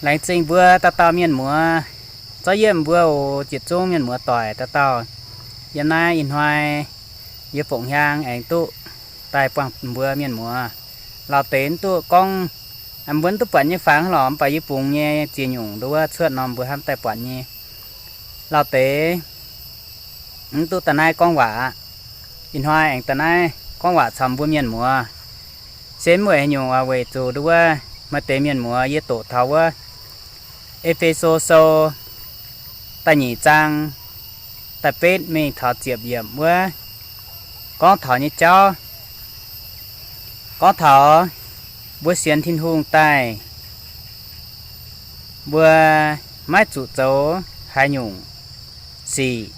Laengz zingh mbuo dauh dauh mienh muoz, zorqv yiem mbuo oc, yietc zungv mienh muoz doic dauh dauh. Yiem naaiv ih hnoi yie fongc hiaang aengx duqv daaih buangh mbuo mienh muoz. Lauh deix mv duqv gorngv, mbuo mv duqv buatc nyei fangx lorqc, mv baac yie bungx nyei ziex nyungc nduov cuotv norm mbuo hnamv daaih buatc nyei. Lauh deix mv duqv daaih naaiv gorngv waac aqv. Ih hnoi aengx daaih naaiv gorngv waac caux mbuo mienh muoz. Se mv weic haaix nyungc, weic zuqc nduov maaih deix mienh muoz yie doqc taux wuov E^fe^so Sou da'nyeic zaang da'betv mingh taux ziepc yiemc wuov, gorngv taux nyei jauv, gorngv taux mbuo sienx Tin-Hungh daaih, mbuo maiv zuqc zoux haaix nyungc sic,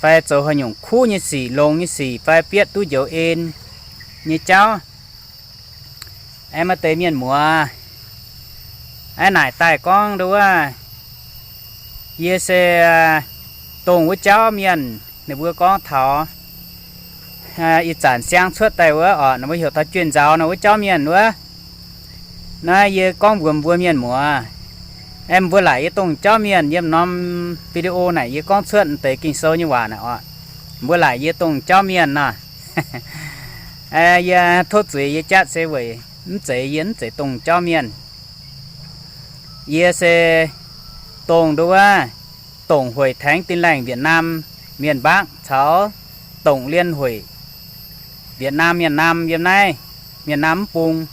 fai zoux haaix nyungc kuv nyei sic, longx nyei sic, fai bietv duqv njoux en nyei jauv. Aeqv, maaih deix mienh muoz aeqv, naaic daaih gorngv nduov, yie se dongh wuov jauv mienh, ninh mbuo gorngv taux ih zanc siang cuotv daaih wuov orqc, ninh mbuo heuc taux jueih nzauz nor wuov jauv mienh wuov. Naaiv yie gorngv mbuox mbuo mienh muoz, aeqv, mbuo laaic yie dongh jauv mienh yiem norm video naaic yie gorngv cuotv deix Ging-Sou nyei waac naaic orqc, mbuo laaic yie dongh jauv mienh nor. Yie tov zuiz yie jatv se weic mv zeiz, yie mv zeiz dongh jauv mienh. Yie se dongh nduov, Tổng Hội Thánh Tin Lành Việt Nam miền Bắc caux Tổng Liên Hội Việt Nam miền Nam yiem naaiv, miền Nam mv bung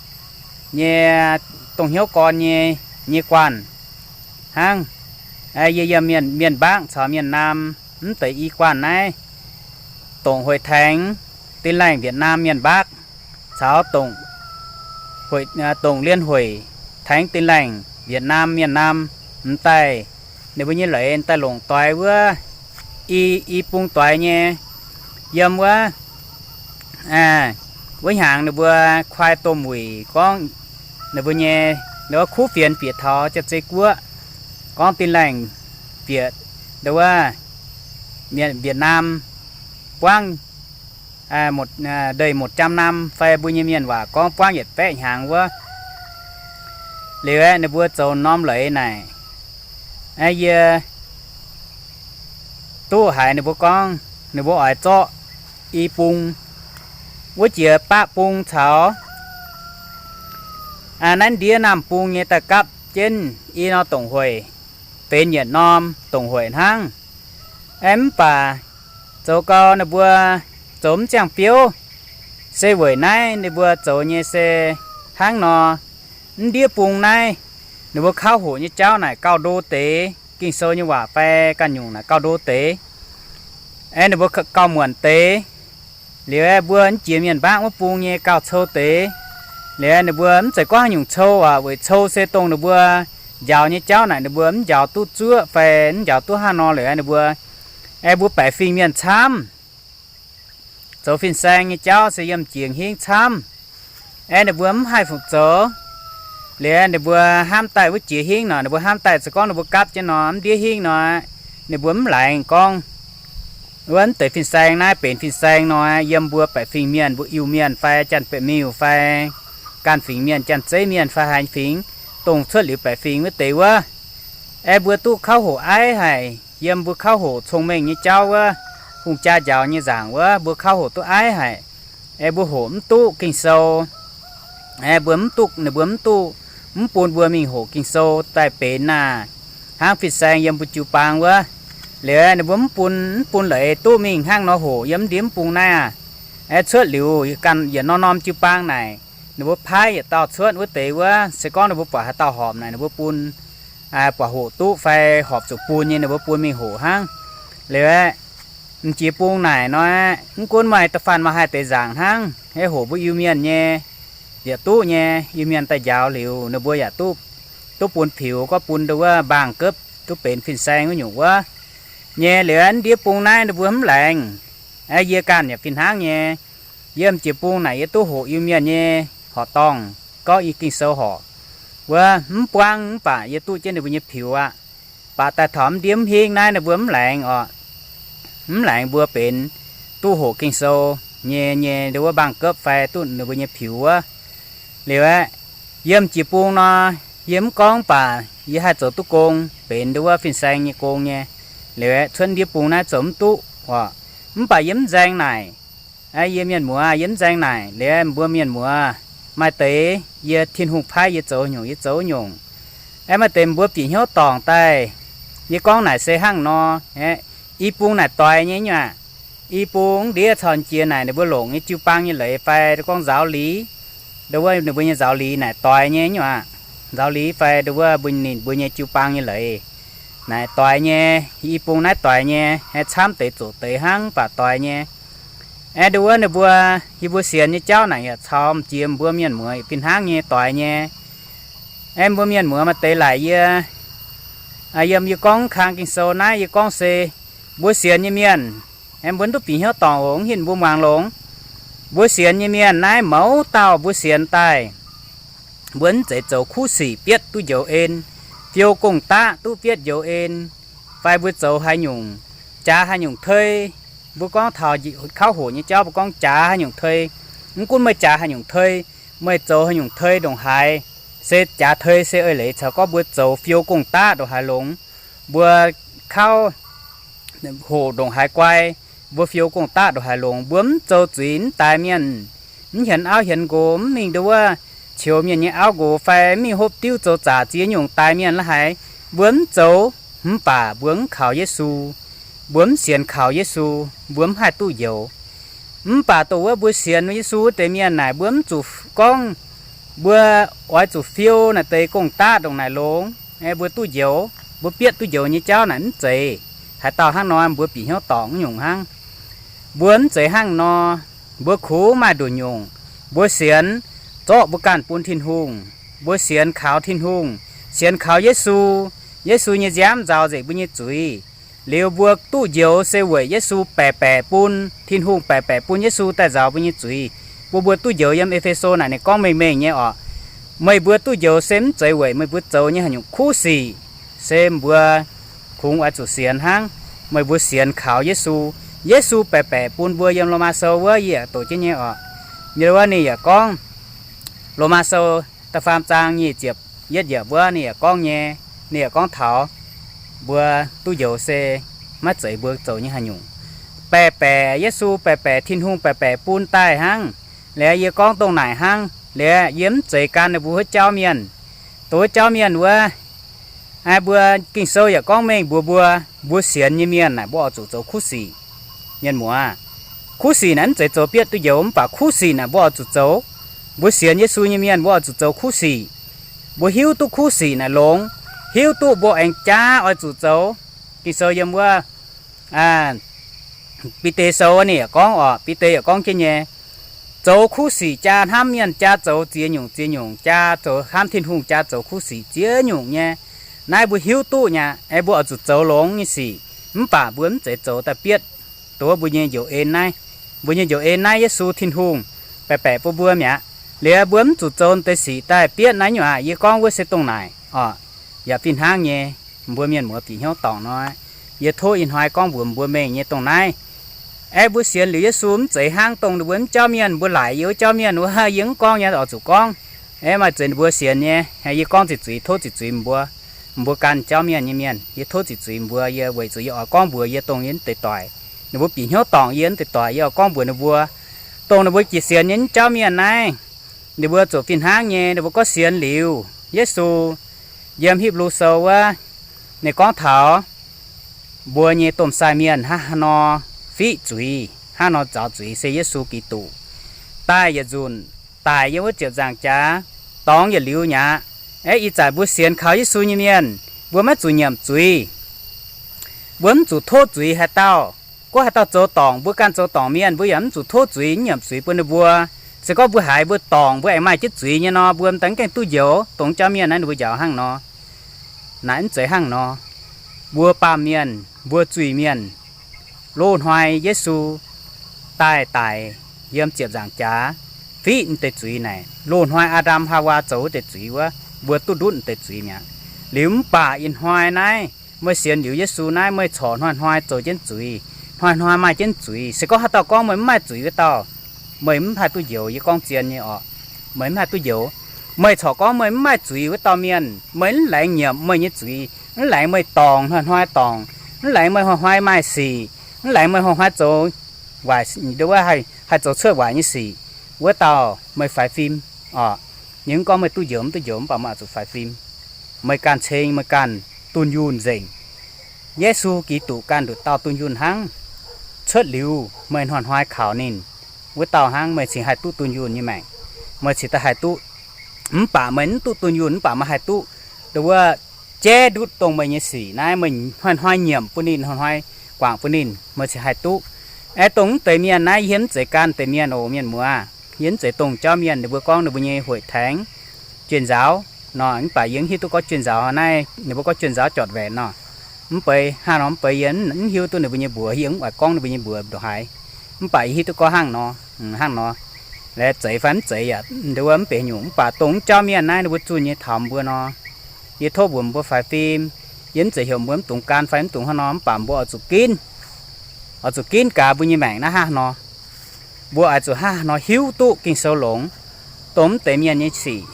nyei dongh hnyouv gorn nyei, nyei guanh hnangv. Yie yiem miền, miền Bắc caux miền Nam mv deix i guanh naaiv, Tổng Hội Thánh Tin Lành Việt Nam miền Bắc caux Tổng Hội, Tổng Liên Hội Thánh Tin Lành Việt Nam miền Nam m'daaih, ninh mbuo nyei leiz daaih longc doix wuov, i, i bung doix nyei, yiem wuov, wuov hnyangx ninh mbuo kuaai domh wuic gorngv ninh mbuo nyei, ninh mbuo kuv fienx bieqc taux Jaav-Zei Guoqv, gorngv Tin Lành bieqc nduov, Việt Nam buangv một, đây một trăm năm fai mbuo nyei mienh waac gorngv buangv yietc baeqv hnyangx wuov. Liuz aeqv, ninh mbuo zoux norm leiz naaic, yie duqv haiz ninh mbuo gorngv ninh mbuo oix zorqv i bung, wuov jiex baqv bung caux naaiv ndiev naamh bung nyei daaih gapv jienv i norm tổng hội, benx yietc norm tổng hội hnangv. Aeqv, mv baac zoux gau ninh mbuo zoux mv ziangh biouv, se weic naaiv ninh mbuo zoux nyei se hnangv nor, mv ndiev bung naaiv, ninh mbuo kauv hoqc nyei jauv naaic gauh ndo deix, Ging-Sou nyei waac fai ganh nyungc naaic gauh ndo deix. Aeqv, ninh mbuo gauh muonc deix. Liuz aeqv, mbuo mv jiex mienh mbaangv wuov bung nyei gauh cou deix. Liuz aeqv, ninh mbuo mv zeiz gorngv haaix nyungc cou aqv, weic cou se dongh ninh mbuo njaaux nyei jauv naaic ninh mbuo mv njaaux duqv zuoqv fai mv njaaux duqv hnangv nor liuz aeqv, ninh mbuo, aeqv, mbuo baeqc fingx mienh camv. Zoux fin-saeng nyei jauv se yiem jiex hingv camv. Aeqv, ninh mbuo mv haih fungc zoux. Liuz aeqv, ninh mbuo hnamv daaih wuov jiex hingv nor, ninh mbuo hnamv daaih se gorngv ninh mbuo gapv jienv nor, mv ndiev hingv nor, ninh mbuo mv laengz gorngv wuov mv deix fin-saeng naaiv benx fin-saeng nor, yiem mbuo baeqc fingx mienh, mbuo Iu-Mienh fai Janx-Baeqc Miuh fai ganh fingx mienh, Janx-Zeiv Mienh fai haaix fingx, dongh cuotv liuz baeqc fingx wuov deix wuov. Aeqv, mbuo duqv kauv hoqc aiv haic, yiem mbuo kauv hoqc cong-mengh nyei jauv wuov, hungh jaa njaaux nyei nzaangc wuov, mbuo kauv hoqc duqv aiv haic. Aeqv, mbuo hoqc mv duqv Ging-Sou. Aeqv, mbuo mv duqv, ninh mbuo mv duqv, mv bun mbuo mingh hoqc Ging-Sou daaih benx naaic hnangv fin-saeng yiem mbuo jiu-baang wuov. Liuz ninh mbuo mv bun, mv bun leiz duqv mingh hnangv nor hoqc yiem mv ndiev mv bung naaiv aqv. Aeqv, cuotv liuz ganh yietc norm-norm jiu-baang naaic, ninh mbuo paaiv yietc dauh cuotv wuov deix wuov, se gorngv ninh mbuo buatc haaix dauh horpc naaic ninh mbuo bun, buatc hoqc duqv fai horpc zuqc bun nyei ninh mbuo bun mingh hoqc hnangv. Liuz aeqv, m'jiex bung naaic nor, mv gunv maaih da'faanh maaih haih deix nzaangc hnangv, hoqc mbuo Iu-Mienh nyei, yietc duqv nyei, Iu-Mienh daaih njaaux liuz ninh mbuo yaac duqv, duqv bun piux, gorngv bun nduov mbaang gopv duqv benx fin-saeng wuov nyungc wuov. Nyei liuz aeqv, ndiev bung naaiv ninh mbuo mv laengz. Aeqv, yie ganh yaac fih hnangv nyei. Yiem m'jiex bung naaic yie duqv hoqc Iu-Mienh nyei horqc dorngh, gorngv i Ging-Sou horqc wuov mv buangv, mv baac yie duqv jienv ninh mbuo nyei piux aqv. Baac daaih taux mv ndiev mv hingv naaiv ninh mbuo mv laengz orqc. Mv laengz mbuo benx duqv hoqc Ging-Sou nyei, nyei nduov mbaang gopv fai duqv ninh mbuo nyei piux wuov. Liuz aeqv, yiem m'jiex bung nor, Yie mv gorngv baac yie haih zoux duqv gong, benx nduov wuov fin-saeng nyei gong nyei. Liuz aeqv, cuotv ndiev bung naaiv zoux mv duqv oc. Mv baac yie mv nzaeng naaic, yie mienh muoz, yie mv nzaeng naaic. Liuz mbuo mienh muoz, maaih deix yie Tin-Hungh paaiv yie zoux nyungc, yie zoux nyungc. Aeqv, maaih deix mbuo bieqc hnyouv dorngc daaih, yie gorngv naaic se hnangv nor. I bung naaic doix nyei nyuac. I bung ndiev caux jiex naaic ninh mbuo longc nyei jiu-baang nyei leiz fai gorngv nzaaux liz, nduov wuov ninh mbuo nyei nzaaux liz naaic doix nyei nyuac. Nzaaux liz fai nduov wuov ninh mbuo nyei jiu-baang nyei leiz naaic doix nyei. I bung naaiv doix nyei, aeqv, camv deix zoqc deix hnangv baac doix nyei. Aeqv, nduov wuov ninh mbuo, yie mbuo sienx nyei jauv naaic yaac caux m'jiex mbuo mienh muoz fih hnangv nyei doix nyei. Aeqv, mbuo mienh muoz maaih deix laaic yie, yiem yie gorngv kang Ging-Sou naaiv yie gorngv se mbuo sienx nyei mienh, aeqv, mbuo mv duqv bieqc hnyouv dorngc oc, mv hinc mbuo muangx longx. Mbuo sienx nyei mienh naaiv mouz dauh mbuo sienx daaih, mbuo mv zeiz zoux kuv sic bietv duqv njoux en, fiou gong-daqv duqv bietv njoux en, fai mbuo zoux haaix nyungc, jaax haaix nyungc tei. Mbuo gorngv taux kauv hoqc nyei jauv mbuo gorngv jaax haaix nyungc tei. Mv gunv meih jaax haaix nyungc tei, meih zoux haaix nyungc tei ndongc haaix, se jaax tei se eix leiz caux gorngv mbuo zoux fiou gong-daqv ndongc haaix longx, mbuo kauv hoqc ndongc haaix guai, mbuo fiou gong-daqv ndongc haaix longx, mbuo mv zoux zuiz, mv daix mienh, mv hienx auv hienx nqox, mv mingh nduov wuov qiex mienh nyei auv nqox fai mv mingh hopv diuv zoux zaqc ziex nyungc daix mienh la'haiz, mbuo mv zoux. Mv baac mbuo mv kaux Yesu, mbuo mv sienx kaux Yesu, mbuo mv haih duqv njoux. Mv baac dongh wuov mbuo sienx Yesu wuov deix mienh naaic, mbuo mv zuqc gorngv mbuo oix zuqc fiou naaic deix gong-daqv ndongc naaic longx, mbuo duqv njoux, mbuo bietv duqv njoux nyei jauv naaic mv zeiz. Haaix dauh hnangv nor mbuo bieqc hnyouv dorngc nyungc hnangv. Mbuo mv zeiz hnangv nor. Mbuo kungx maaih nduqc nyungc. Mbuo sienx, zorqv mbuo ganh bun Tin-Hungh. Mbuo sienx kaux Tin-Hungh, sienx kaux Yesu. Yesu nyei nziaamv nzaaux nzengc mbuo nyei zuiz. Liuz mbuo duqv njoux se weic Yesu baeqc baeqc bun, Tin-Hungh baeqc baeqc bun Yesu daaih nzaaux mbuo nyei zuiz, bun mbuo duqv njoux. Yiem E^fe^so naaic ninh gorngv mengh mengh nyei oc. Meih mbuo duqv njoux se mv zeiz weic meih mbuo zoux nyei haaix nyungc kuv sic. Se mbuo kungx oix zuqc sienx hnangv. Meih mbuo sienx kaux Yesu. Yesu baeqc baeqc bun mbuo. Yiem Lomaa Sou wuov yie yaac doqc jienv nyei oc. Yiem wuov ninh yaac gorngv, Lomaa Sou da'faam zaang nyic ziepc yietv yiemc wuov ninh yaac gorngv nyei. Ninh yaac gorngv taux mbuo duqv njoux se maiv zeiz mbuo zoux nyei haaix nyungc. Baeqc baeqc Yesu, baeqc baeqc Tin-Hungh, baeqc baeqc bun daaih hnangv. Liuz yie gorngv dongh naaic hnangv. Liuz yie mv zeiz gan ninh mbuo wuov jauv mienh. Dongh wuov jauv mienh wuov, mbuo Ging-Sou yaac gorngv mengh mbuox mbuo, mbuo sienx nyei mienh naaic mbuo oix zuqc zoux kuv sic. Mienh muoz, kuv sic naaic mv zeiz zoux bietv duqv njoux, mv baac kuv sic naaic mbuo oix zuqc zoux. Mbuo sienx Yesu nyei mienh mbuo oix zuqc zoux kuv sic. Mbuo hiuv duqv kuv sic naaic longx, hiuv duqv mbuo aengx jaav oix zuqc zoux. Ging-Sou yiem wuov Bide Sou ninh yaac gorngv oc, Bide yaac gorngv jienv nyei, zoux kuv sic jaa hnamv mienh, jaa zoux ziex nyungc ziex nyungc, jaa zoux hnamv Tin-Hungh, jaa zoux kuv sic ziex nyungc nyei. Naaiv mbuo hiuv duqv nyei, mbuo oix zuqc zoux longx nyei sic. Mv baac mbuo mv zeiz zoux daaih bietv. Dongh wuov mbuo nyei njoux en naaiv, mbuo nyei njoux en naaiv Yesu Tin-Hungh baeqc baeqc bun mbuo mi'aqv. Liuz mbuo mv zuqc zoux deix sic daaih bietv naaiv nyungc aqv. Yie gorngv wuov se dongh naaic oc. Yaac fih hnangv nyei, mbuo mienh muoz bieqc hnyouv dorngc nor, yie tov ih hnoi gorngv mbuox mbuo mengh nyei dongh naaiv. Aeqv, mbuo sienx liuz Yesu mv zeiz hnangv dongh ninh mbuo mv jauv mienh, mbuo laaic yie wuov jauv mienh wuov, yie mv gorngv nyei oix zuqc gorngv. Aeqv, maaih zeiz ninh mbuo sienx nyei, yie gorngv ziqc zuiz, tov ziqc zuiz mbuo. Mbuo ganh jauv mienh nyei mienh, yie tov ziqc zuiz mbuo, yie weic zuqc yie oix gorngv mbuox yie dongh yie mv deix doic. Ninh mbuo bieqc hnyouv dorngc yie mv deix doic, yie oix gorngv mbuox ninh mbuo, dongh ninh mbuo jiex sienx nyei mv jauv mienh naaiv, ninh mbuo zuqc fih hnangv nyei, ninh mbuo gorngv sienx liuz Yesu. Yiem Hipv^lu Sou wuov, ninh gorngv taux mbuo nyei domh sai mienh hnangv haaix nor fiqv zuiz, hnangv nor nzaaux zuiz se Yesu Giduc daaih yietc nzunc, daic yiem wuov ziepc nzaangc jaax, dorngx yietc liuz mi'aqv. Aeqv, ih zanc mbuo sienx kaux Yesu nyei mienh, mbuo maiv zuqc nyiemc zuiz. Mbuo mv zuqc tov zuiz haaix dauh. Gorngv haaix dauh zoux dorngc, mbuo ganh zoux dorngc mienh, mbuo yaac mv zuqc tov zuiz, mv nyiemc zuiz bun ninh mbuo. Se gorngv mbuo haiz mbuo dorngc, mbuo aengx maaih jienv zuiz nyei nor, mbuo m'daaih gaengh duqv njoux. Dongh jauv mienh naaiv ninh mbuo njaaux hnangv nor. Naaiv mv zeiz hnangv nor. Mbuo baamh mienh, mbuo zuiz-mienh, loz-hnoi Yesu daaih daic yiem ziepc nzaangc jaax fiqv deix zuiz naaic, loz-hnoi Aa^ndam Haawaa zoux wuov deix zuiz wuov, mbuo duqv ndutv deix zuiz mi'aqv. Liuz mv baac ih hnoi naaiv meih sienx liuz Yesu naaiv, meih corc hnoi-hnoi zoux jienv zuiz, hnoi-hnoi maaih jienv zuiz. Se gorngv haaix dauh gorngv meih mv maaih zuiz wuov dauh, meih mv haih duqv njoux. Yie gorngv zien nyei oc, meih mv haih duqv njoux. Meih corc gorngv meih mv maaih zuiz wuov dauh mienh, meih mv laengz nyiemc meih nyei zuiz, mv laengz meih dorngc hnoi-hnoi dorngc, mv laengz meih hnoi-hnoi maaih sic, mv laengz meih hnoi-hnoi zoux waaic, haih zoux cuotv waaic nyei sic, wuov dauh meih faix fim oc. Yie mv gorngv meih duqv njoux mv duqv njoux, mv baac meih oix zuqc faix fim. Meih ganh ceng, meih ganh dunh yunh nzengc. Yesu Giduc ganh nduqc dauh dunh yunh hnangv. Cuotv liuz meih hnoi-hnoi kaux ninh, wuov dauh hnangv meih cingx haih duqv dunh yunh nyei maengc. Meih cingx daaih haih duqv. Mv baac meih mv duqv dunh yunh, mv baac meih haih duqv, wuov, jaiv ndutv dongh meih nyei sic naaiv, meih hnoi-hnoi nyiemc bun ninh, hnoi-hnoi guangc bun ninh, meih cingx haih duqv. Aeqv, dongh mv deix mienh naaiv, yie mv zeiz gan deix mienh oc, mienh muoz. Yie mv zeiz dongh jauv mienh, ninh mbuo gorngv ninh mbuo nyei hueic taengx juonh nzaaux nor, mv baac yie mv hiuv duqv gorngv juonh nzaaux naaiv, ninh mbuo gorngv juonh nzaaux jorc waenc nor. Mv baac hnangv nor, mv baac yie mv hiuv duqv ninh mbuo nyei mbuox, yie mv oix gorngv ninh mbuo nyei mbuox ndongc haaix. Mv baac yie hiuv duqv gorngv hnangv nor, hnangv nor, laaix zeiz fai mv zeiz yaac nduov mv benx nyungc, mv baac dongh jauv mienh naaiv ninh mbuo zunh nyei taux mbuo nor, yie tov mbuox mbuo faix fim. Yie mv zeiz heuc mbuo mv dungx gan fai mv dungx hnangv nor, mv baac mbuo oix zuqc ginv, oix zuqc ginv gaax mbuo nyei maengc naaiv hnangv nor. Mbuo oix zuqc hnangv nor hiuv duqv Ging-Sou longx, dongh mv deix mienh nyei sic,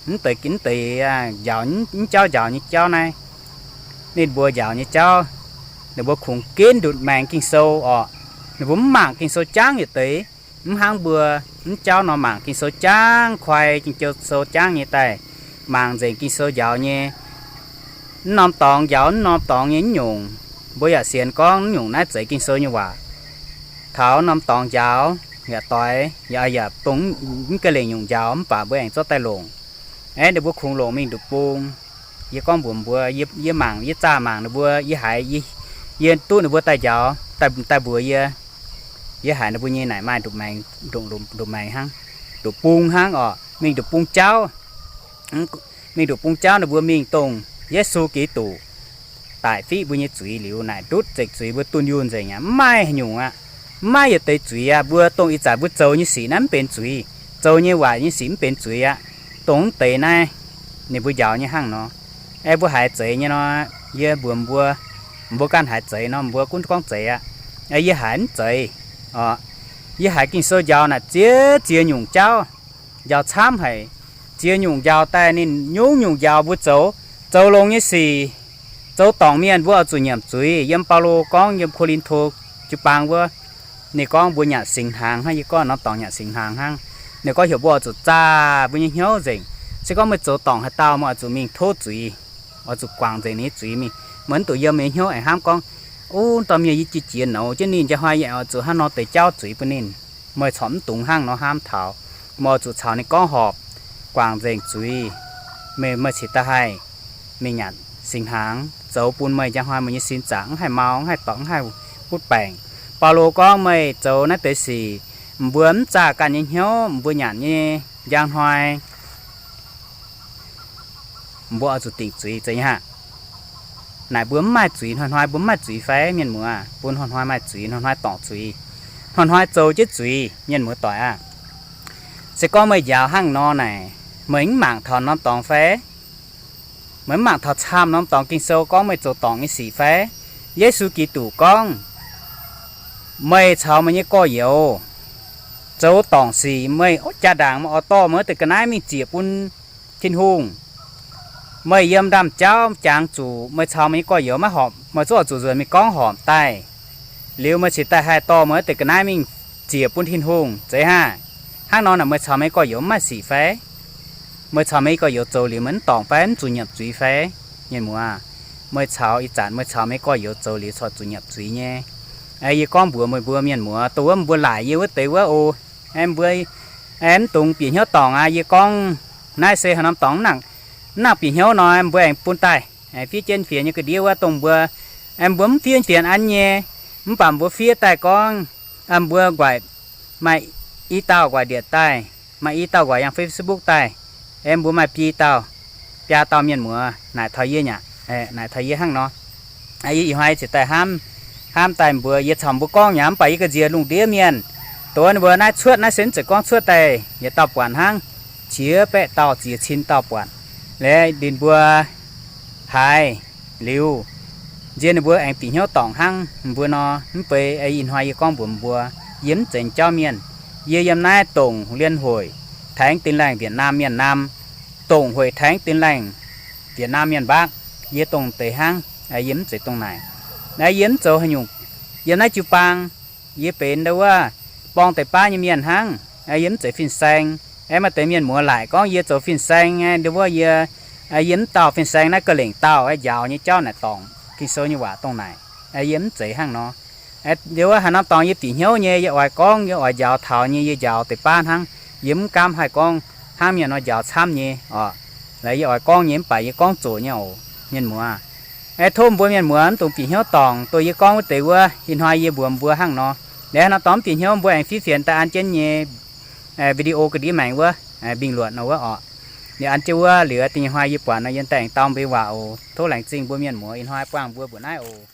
mv deix, mv deix njaaux, mv jauv njaaux nyei jauv naaiv, ninh mbuo njaaux nyei jauv, ninh mbuo kungx ginv ndutc maengx Ging-Sou oc. Ninh mbuo mv mangc Ging-Sou jangv yietc deix, mv hnangv mbuo mv jauv nor mangc Ging-Sou jangv, koi Ging-Sou jangv nyei daaih, mangc nzengc Ging-Sou njaaux nyei. Mv norm dorngx njaaux mv norm dorngx nyei mv nyungc. Mbuo yaac sienx gorngv mv nyungc naaiv zeiz Ging-Sou nyei waac. Taux norm dorngx njaaux yaac doix, yaac, yaac dongh mv ga'lengc nyungc njaaux, mv baac mbuo aengx zorqv daaih longc. Aeqv, ninh mbuo kungx longc mingh nduqc bung. Yie gorngv mbuox mbuo, yie, yie mangc, yie zaah mangc ninh mbuo, yie haiz, yie, yie duqv ninh mbuo daaih njaaux, daaih, daaih mbuox yie, yie haiz ninh mbuo nyei naaic maaih nduqc maengx, nduqc, nduqc maengx hnangv, nduqc bung hnangv oc, mingh nduqc bung jauv. Mingh nduqc bung jauv, ninh mbuo mingh dongh Yesu Giduc daic fiqv mbuo nyei zuiz liuz, naaic ndutv nzengc zuiz, mbuo dunh yunh nzengc aqv. Mv maaih haaix nyungc aqv. Mv maaih yietc deix zuiz aqv. Mbuo dongh ih zanc mbuo zoux nyei sic naaiv mv benx zuiz. Zoux nyei waaic nyei sic mv benx zuiz aqv. Dongh mv deix naaiv, ninh mbuo njaaux nyei hnangv nor. Aeqv, mbuo haiz zeiz nyei nor, yie mbuox mbuo, mbuo ganh haiz zeiz nor, mbuo gunv gorngv zeiz aqv. Aeqv, yie haiz mv zeiz oc. Yie haiz Ging-Sou njaaux naaic ziex ziex nyungc jauv, njaaux camv haic. Ziex nyungc njaaux daaih ninh nyungc-nyungc njaaux mbuo zoux, zoux longx nyei sic, zoux dorngc mienh mbuo oix zuqc nyiemc zuiz. Yiem Baulo gorngv yiem Ko^lin^to jiu-baang wuov, ninh gorngv mbuo nyanc singx hnaangx hnangv. Yie gorngv norm dorngx nyanc singx hnaangx hnangv. Ninh gorngv heuc mbuo oix zuqc zaah mbuo nyei hnyouv nzengc. Se gorngv meih zoux dorngc haaix dauh, meih oix zuqc mingh tov zuiz, oix zuqc guangc nzengc ninh nyei zuiz mingh. Meih mv dungx yiem meih nyei hnyouv aengx hnamv gorngv, Ov, dorh mienh yie jiex jiex nouz jienv ninh, njang hnoi yie oix zuqc hnangv nor deix jauv zuiz bun ninh. Meih corc mv dungx hnangv nor hnamv taux. Meih oix zuqc caux ninh gorngv horpc, guangc nzengc zuiz, meih, meih cingx daaih haih mingh nyanc singx hnaangx, zoux bun meih njang hnoi meih nyei sin zaangc mv haih mau, mv haih dorngc, mv haih butv baengc. Baulo gorngv meih zoux naaiv deix sic, mbuo mv zaah ganh nyei hnyouv, mbuo nyanc nyei njang hnoi, mbuo oix zuqc dingc zuiz zeiz nyei aqv. Naaic mbuo mv maaih zuiz, hnoi-hnoi mbuo mv maaih zuiz fai, mienh muoz? Mbuo hnoi-hnoi maaih zuiz, hnoi-hnoi dorngc zuiz, hnoi-hnoi zoux jienv zuiz, mienh muoz doic aah. Se gorngv meih njaaux hnangv nor naaic, meih mv mangc taux norm dorngx fai? Meih mv mangc taux camv norm dorngx Ging-Sou gorngv meih zoux dorngc nyei sic fai? Yesu Giduc gorngv, meih caux meih nyei gorx-youz zoux dorngc sic, meih jaa-ndaangc meih oix dorh meih wuov deix ga'naaiv mingh ziec bun Tin-Hungh. Meih yiem ndaamv-jauv jangx zuqc meih caux meih nyei gorx-youz maiv horpc, meih zungv oix zuqc nzuonx mingh gorngv horpc daaih. Liuz meih cingx daaih haih dorh meih wuov deix ga'naaiv mingh ziec bun Tin-Hungh, zeiz hnangv? Hnangv nor naaic meih caux meih nyei gorx-youz mv maaih sic fai? Meih caux meih nyei gorx-youz zoux liuz meih mv dorngc fai, mv zuqc nyiemc zuiz fai? Mienh muoz, meih caux ih zanc meih caux meih nyei gorx-youz zoux liuz corc zuqc nyiemc zuiz nyei. Yie gorngv mbuox meih mbuo mienh muoz, dongh wuov mbuo laaic yie wuov deix wuov oc, mbuo mv dungx bieqc hnyouv dorngc aqv. Yie gorngv naaiv se haaix norm dorngx mv nangc bieqc hnyouv nor, mbuo aengx bun daaih fiev jienv fienx nyei ga'ndiev wuov dongh mbuo, mbuo mv fiev fienx an nyei, mv baac mbuo fiev daaih gorngv, mbuo nquaaic, maaih i dauh nquaaic ndieqc daaih, maaih i dauh nquaaic yangh Facebook daaih, mbuo maaih biei dauh, biaa dauh mienh muoz naaic taux yie nyaqc, naaic taux yie hnangv nor. Yie ih hnoi cingx daaih hnamv, hnamv daaih mbuox, yie caux mbuo gorngv nyei, mv baac yie ga'nziex lungh ndiev mienh, dongh wuov ninh mbuo naaiv cuotv naaiv se mv zeiz gorngv cuotv daaih yietc dauh buatc hnangv, qiex baeqv dauh ziex cin dauh buatc. Liuz ninh mbuo haiz liuz, nziex ninh mbuo aengx bieqc hnyouv dorngc hnangv mbuo nor. Mv baac ih hnoi yie gorngv mbuox mbuo, yie mv zeiz jauv mienh. Yie yiem naaiv dongc Liên Hội Thánh Tin Lành Việt Nam Miền Nam, dongh hueic tengx dinh laengh Việt Nam mienh mbaakv. Yie dongh deix hnangv, yie mv zeiz dongh naaic. Naaiv yie mv zoux haaix nyungc. Yiem naaiv jiu-baang, yie benx ndo wuov borng deix baav nyei mienh hnangv. Yie mv zeiz fin-saeng. Aeqv, maaih deix mienh muoz laaic gorngv yie zoux fin-saeng, ndo wuov yie, yie mv dauh fin-saeng naaiv ga'lengc dauh njaaux nyei jauv naaic dorngc Ging-Sou nyei waac dongh naaic. Yie mv zeiz hnangv nor. Ndo wuov haaix norm dorngx yie bieqc hnyouv nyei, yie oix gorngv, yie oix njaaux taux nyei, yie njaaux deix baav hnangv. Yie mv gaamv haih gorngv hnangv mienh nor njaaux camv nyei oc. Laaix yie oix gorngv nyei mv baac yie gorngv zoqc nyei oc, mienh muoz. Aeqv, tov mbuo mienh muoz mv dungx bieqc hnyouv dorngc, dongh yie gorngv wuov deix wuov, ih hnoi yie mbuox mbuo hnangv nor. Laaix haaix norm dorngx mv bieqc hnyouv, mbuo aengx fiev fienx daaih an jienv nyei video ga'ndiev maengx wuov, bình luận nor wuov oc. Liuz an jienv wuov liuz, da'nyeic hnoi yie buatc nor yie daaih aengx dau mbuo waac oc. Tov laengz zingh mbuo mienh muoz ih hnoi buangh mbuo mbuoqc naaiv oc.